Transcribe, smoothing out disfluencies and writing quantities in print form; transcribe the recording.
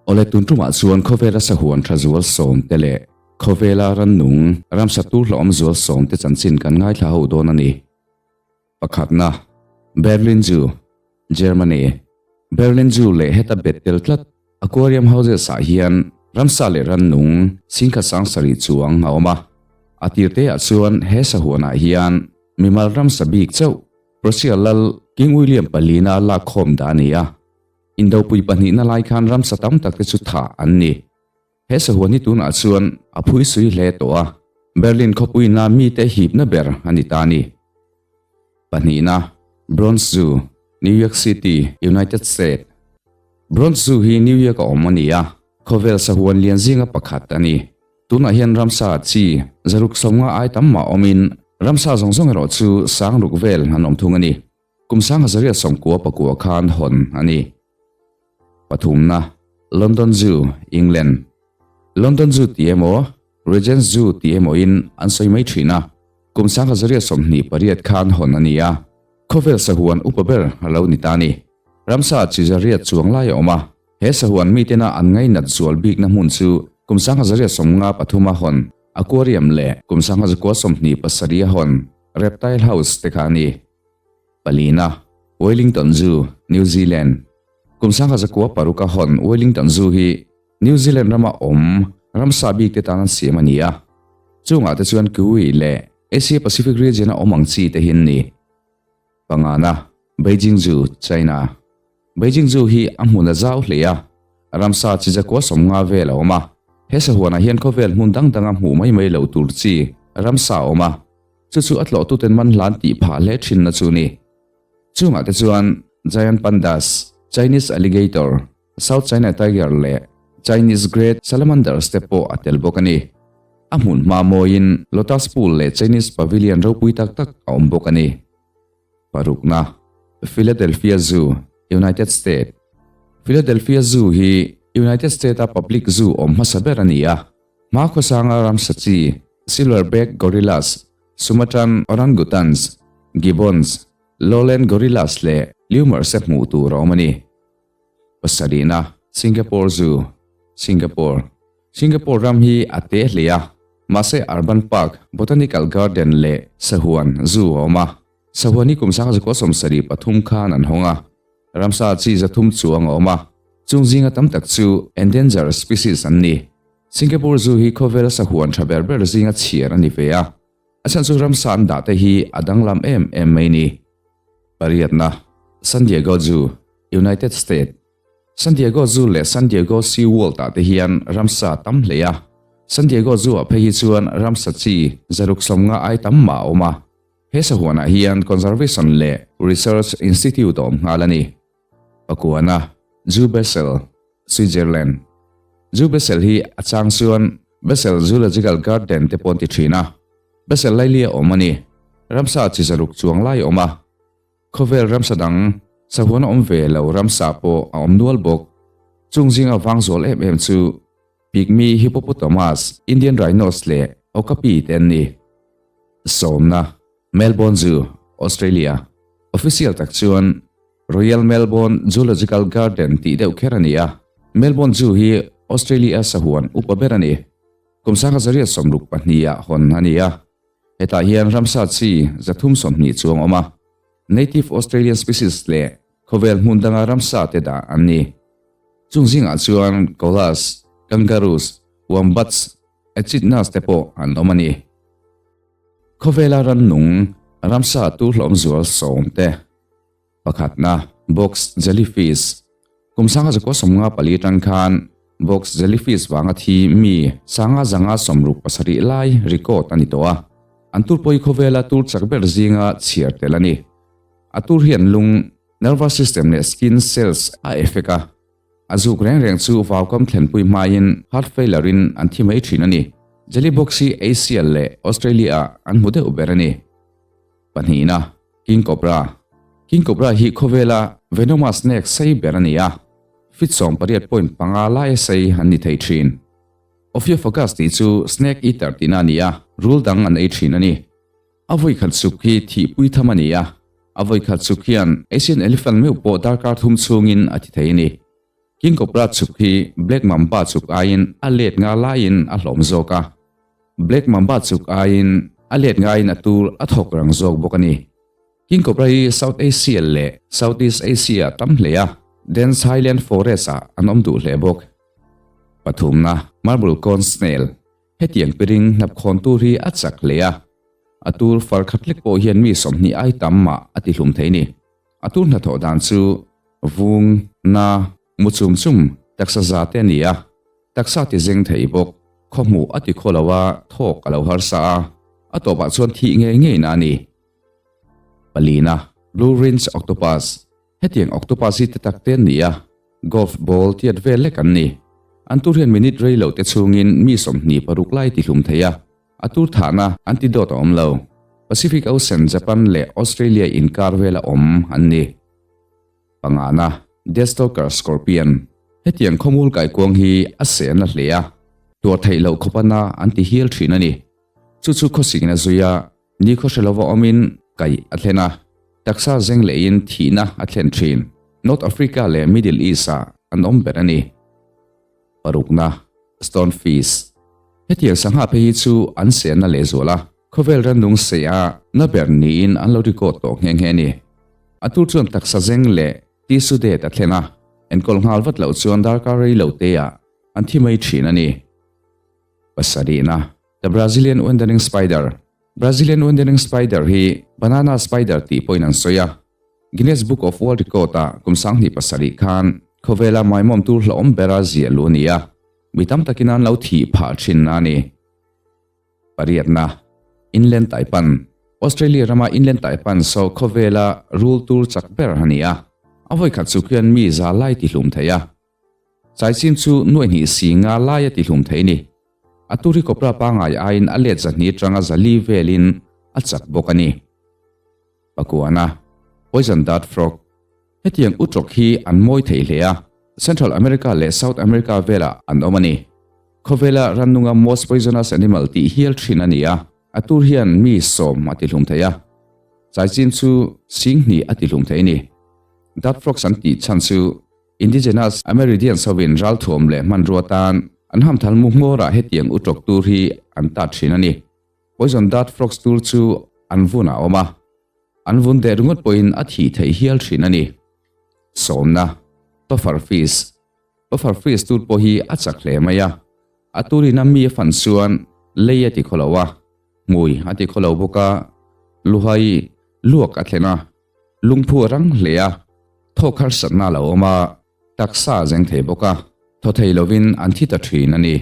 Awle tun tumah chuan khawvela sahuan tha zual sawm te leh khawvela rannung ramsa tur hlawm zual sawm te chanchin kan ngaithla ho dawn a ni. Pakhatna, Berlin Zoo, Germany. Berlin Zoo leh heta bet tel tlat Aquarium Houses ah hian ramsa leh rannung singkhat sang sarih chuang a awm a. A tir te ah chuan he sahuanah hian mimal ramsa bik chauh Prussia lal King William palina lak khawm dah a ni a. Indopui pahnihna lai khan ramsa tam tak te chu thah an ni. He sahuan hi tunah chuan a phui sui hle tawh a, Berlin khawpuina mite hipna ber a ni ta a ni. Pahnihna, Bronx Zoo, New York City, United States. Bronx Zoo hi New York a awm a ni a, khawvel sahuan lian zinga pakhat a ni. Tunah hian ramsa chi zaruk sawmnga ai tam mah awmin ramsa zawng zawng erawh chu sang ruk vel an awm thung a ni. Kum sangha zariat sawmkua pakua khan hawn a ni. Pathumna, London Zoo, England. London Zoo tih emaw, Regent Zoo tih emawin an sawi mai thin a, kum sangha zariat 28 khan hawn a ni a, khawvel sahuan upa ber a lo ni ta a ni. Ramsa chi zariat chuang lai a awm a, he sahuan mitena an ngainat zual bikna hmun chu kum sangha zariat 53 a hawn Aquarium leh kum sangha zakua 27 a hawn Reptile House te kha a ni. Palina, Wellington Zoo, New Zealand. Kum 1906 a hawn Wellington Zoo hi New Zealand rama awm ramsa bik te tan an siam a ni a. Chungah te chuan Kiwi leh Asia Pacific region a awm ang chi te hi an ni. Pangana, Beijing Zoo, China. Beijing Zoo hi a hmun a zau hle a, ramsa chi zakua 50 vel a awm a. He sahuanah hian khawvel hmun dang danga hmuh mai mai loh tur chi ramsa a awm a. Chu chu a tlawhtuten man hlan tih phah hle thinna chu ni. Chungah te chuan Giant Pandas, Chinese Alligator, South China Tiger leh Chinese Great Salamanders te pawh a tel bawk a ni. A hmun hma mawiin Lotus Pool leh Chinese Pavilion ropui tak tak a awm bawk a ni. Parukna, Philadelphia Zoo, United States. Philadelphia Zoo hi United States-a public zoo awm hmasa ber a ni a. Hma khawsanga ramsa chi, silverback gorillas, Sumatran orangutans, gibbons, lowland gorillas leh lemurs te hmuh tur a awm a ni. Pasarihna, Singapore Zoo, Singapore. Singapore ram hi a te hle a, mahse Urban Park, Botanical Garden leh Sahuan Zoo a awm a. Sahuan hi kum 1973 khan an hawng a, ramsa chi 300 chuang a awm a, chung zinga tam tak chu endangered species an ni. Singapore Zoo hi khawvela sahuan tha ber ber zinga chhiar a ni ve a, a chhan chu ramsa an dah te hi a danglam em em mai ni. Pariatna, San Diego Zoo, United States. San Diego Zoo leh San Diego Sea World ah te hian ramsa tam hle a, San Diego Zoo ah phei hi chuan ramsa chi 150 ai tam mah a awm a. He sahuanah hian Conservation leh Research Institute a awm nghal a ni. Pakuana, Zoo Basel, Switzerland. Zoo Basel hi a chang chuan Basel Zoological Garden te pawh an ti thin a. Basel laili a awm a ni. Ramsa chi 600 chuang lai a awm a. Khawvel ramsa dang, sahuan a awm ve lo ramsa pawh a awm nual bawk. Chung zinga vang zual em em chu Pygmy hippopotamus, Indian rhinos leh okapi te an ni. Sawmna, Melbourne Zoo, Australia. Official tak chuan Royal Melbourne Zoological Garden tih deuh kher a ni a. Melbourne Zoo hi Australia sahuan upa ber a ni. Kum 1962 ah hawn a ni a. Hetah hian ramsa chi 320 chuang awm a. Native Australian species leh khawvel hmun danga ramsa te dah an ni. Chung zingah chuan koalas, kangaroos, wombats, echidnas te pawh an awm a ni. Khawvela rannung ramsa tur hlawm zual sawm te. Pakhatna, box jellyfish. Kum 1954 tang khan box jellyfish vanga thi mi 567 lai record a ni tawh a. An tur pawh hi khawvela tur chak ber zinga chhiar tel a ni. A tur hian lung, nervous system leh skin cells a effect a. A zuk reng reng chu vaukam thlenpui hmain heart failure in an thi mai thin a ni. Jelly box hi Asia leh Australia ah an hmu deuh ber a ni. Pahnihna, King Cobra. King Cobra hi khawvela venomous snake sei ber a ni a, feet 18.5 laia sei an ni thei thin. Ophiophagus tih chu snake eater tihna a ni a, rul dang an ei thin a ni. A vawi khat suk hi thihpui tham a ni a, a vawi khat suk hian Asian elephant meuh pawh darkar thum chhungin a ti thei a ni. King Cobra chuk hi Black Mamba chuk aiin a let nga laiin a hlawm zawk a. Black Mamba chuk aiin a let ngaiin a tur a thawk rang zawk bawk a ni. King Cobra hi South Asia leh Southeast Asia tam hle a, dense highland forest ah an awm duh hle bawk. Pathumna, Marble Cone Snail. Hetiang piring hnapkhawn tur hi a chak hle a, a tur far khat lek pawh hian mi 20 ai tam mah a ti hlum thei ni. A tur hnathawh dan chu vung, na, mu chum chum, taksa za te a ni a, taksa ti zeng thei bawk, khawhmuh a ti khaw lo a, thawk a lo harsa a, a tawpah chuan thih ngei ngei na a ni. Palina, Blue Rinse Octopus, Hetiang octopus hi te tak te an ni a, golf ball tiat vel lek an ni. An tur hian minute rei lo te chhungin mi 26 lai ti hlum thei a, a tur thahna antidote a awm lo. Pacific Ocean, Japan leh Australia inkar vela awm an ni. Pangana, Deathstalker scorpion, Hetiang khawmul kaikuang hi a seh na hle a, tuar theih loh khawpa na an ti hial thin a ni. Chu chu khawsikna zuia Nikhaw hre lova awmin kaih a thlen a, taksa zeng lehin thihna a thlen thin. North Africa leh Middle East-ah an awm ber a ni. Parukna, Stone Fish. Hetiang sangha phei hi chu an sehna lehzual a, khawvel rannung seh a na ber niin an lo record tawh nghe nghe a ni. A tur chuan taksa zeng leh tissue det a thlen a, enkawl nghal vat loh chuan darkar rei lo teah an thi mai thin a ni. Pasarihna, The Brazilian Wandering Spider, Brazilian Wandering Spider hi Banana Spider tih pawhin an sawi a. Guinness Book of World Record-ah kum 2007 khan khawvela maimawm tur hlauhawm bera ziah luh a ni a, mi tam takin an lo thih phah thin a ni. Pariatna, Inland Taipan, Australia rama Inland Taipan saw khawvela rul tur chak ber a ni a, a vawikhat chu khian mi za lai tihlum thei a. Chaichin chu nuaih hnih si nga lai a tihlum thei ni. A tur hi kawpra pangai aiin a let zahnih atanga zali velin a chak bawk a ni. Pakuana, Poison dart frog, Hetiang utrawk hi an mawi thei hle a, Central America leh South America velah an awm a ni. Khawvela rannunga most poisonous animal tih hial thin a ni a, a tur hian mi sawm a tihlum thei a. Chaichin chu sing hnih a tihlum thei a ni. Dart frogs an tih chhan chu Indigenous Amerindians hovin ralthuam leh hmanrua tan an hamthal mu hmawrah hetiang utawk tur hi an tat thin a ni. Poison dart frogs tur chu an vun a awm a, an vun deh ringawt pawhin a thih theih hial thin a ni. Sawmna, Puffer fish, Puffer fish tur pawh hi a chak hle mai a, a turin a mi a fan chuan lei a ti khaw lo a, hmui a ti khaw lo bawk a, luhai luak a thlen a. Lungphu a rang hle a, thawk harsatna a lo awm a, taksa a zeng thei bawk a, thaw thei lovin an thi ta thin a ni.